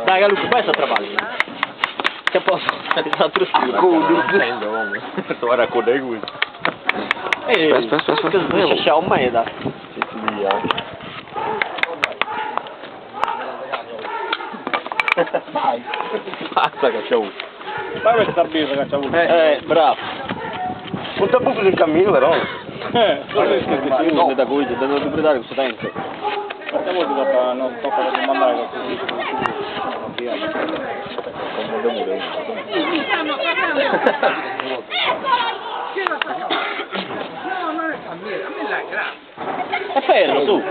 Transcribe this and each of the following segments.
Dai Galuccu, bai a traballu. Che posso? A coddu. Guarda a coddu custu. Aspetta, aspetta, aspetta. Sciasciau meda. Pazza che c'è avuto. Vai questa birra che c'è avuto. Bravo. Non ti buffo sul cammino però. No, da cui devo recuperare questo tempo. Quante volte tocca, non tocca da domandare qualcosa? È ferro, su.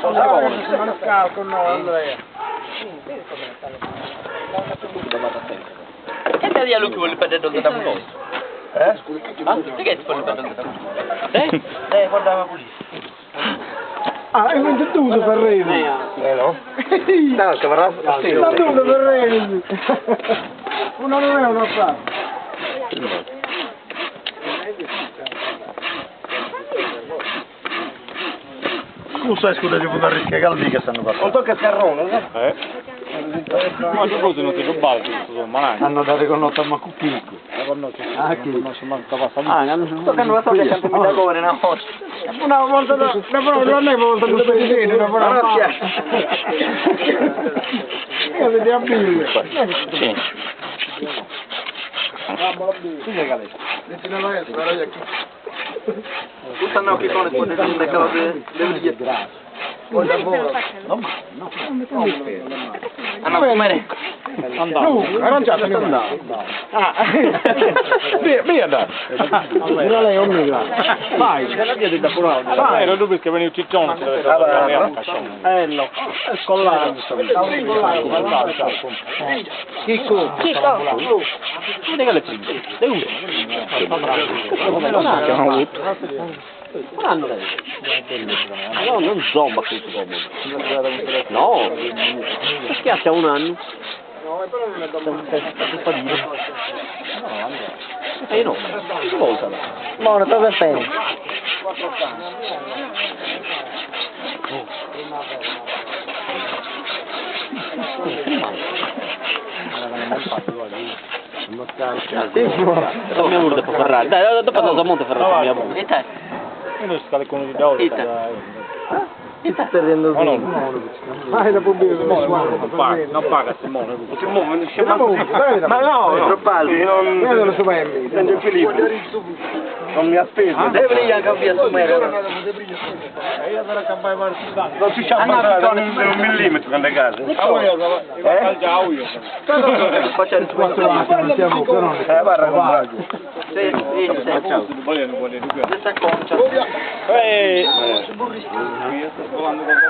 Non scalco, no, Andrea. E te di lui che vuole perdere da noi. Eh? Ah, perché ti vuole perdere da noi? Eh? Guarda la pulizia. Ah, è venduto per Reni. Eh no? No, che varrà Venduto per Reni. Una non è una fa. Scusa, scusa, ci può rischiare caldi che stanno passando. Non tocca scarrone, Eh? Ma tu cose non ti rubare, insomma, dai. Hanno da riconoscere a Macupico. Ah, chi? Ah, toccano la storia sempre mi da cuore una volta. Una volta da... Una volta da... Una volta da... Io vedo a Bille. Sì. Questa no che con le cose le Ah no, come No, arrangiato andare. Ah, via, via dai. Mira lei, non migra. Vai. Vai, lo dubbi che veniva il ciccione, ci deve essere Bello. Scollato. Chicco. Chicco. Come che le prende? Le uso. Un anno lei. No, non zomba questo comodo. No. Schiaccia un anno. Eh no, che volta? Buono, proprio bene. Non mi avuto dopo Ferrari. Dai, dopo andiamo a Monte Ferrari. Mi avuto. E te? Io non scale con il diavolo. Perdendo No, no, Vai dopo bere. non paga, non paga Simone. Ma no, È troppo alto. Non, Io non so mai. non equilibrio. Non mi ha speso. Deve venire anche via su me. Non si sa passare un millimetro quando è casa. Eh? Facciamo il suo. Non siamo però. Eh, guarda, guarda. Sì, sì, sì. Questa concia.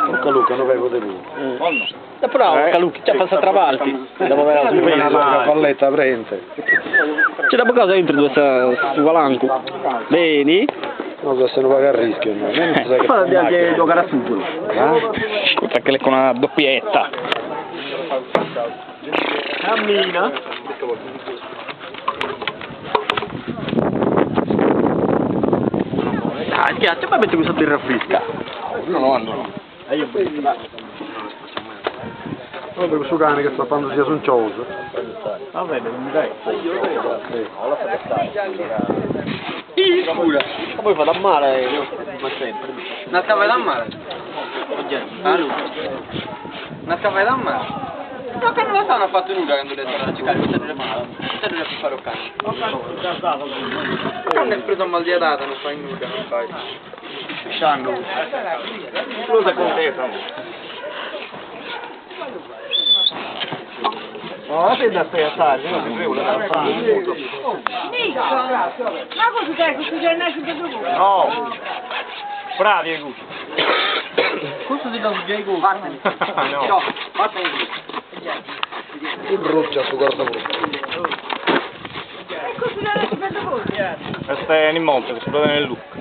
Luca Luca non avevo deluso. Però Calucchi ci ha passato trabalti. Dopo aver La palletta prende. C'è dopo cosa entri due su valanco. Beni. No, se non paga il rischio, no. Non sai che Fa anche giocare a football. Scusa che le con una doppietta. Cammina. Dai, schiaccia, poi metti questa birra fresca. No, no, no. No, per questo cane che sta quando sia soncioso. Va bene, non mi dai. Sicura. Ma poi fa da male, come sempre. Una scava da mare. Allora. Una scava da mare. No, che non lo so, non ho fatto nulla quando ho detto alla cercare, mi serve mi serve per fare un cane. Il cane è preso mal di data, non fai nulla, non fai. Lo sa contento. No, sei da spiazzare, non si frega da fare. Ma cosa c'è? Questo c'è il nasce per dopo? No. Bravi, Egu. Questo ti dà un gay Vattene. No. Vattene. Che brucia su guarda brutta. E questo c'è il nasce per dopo? Questo è in monte, questo è nel look.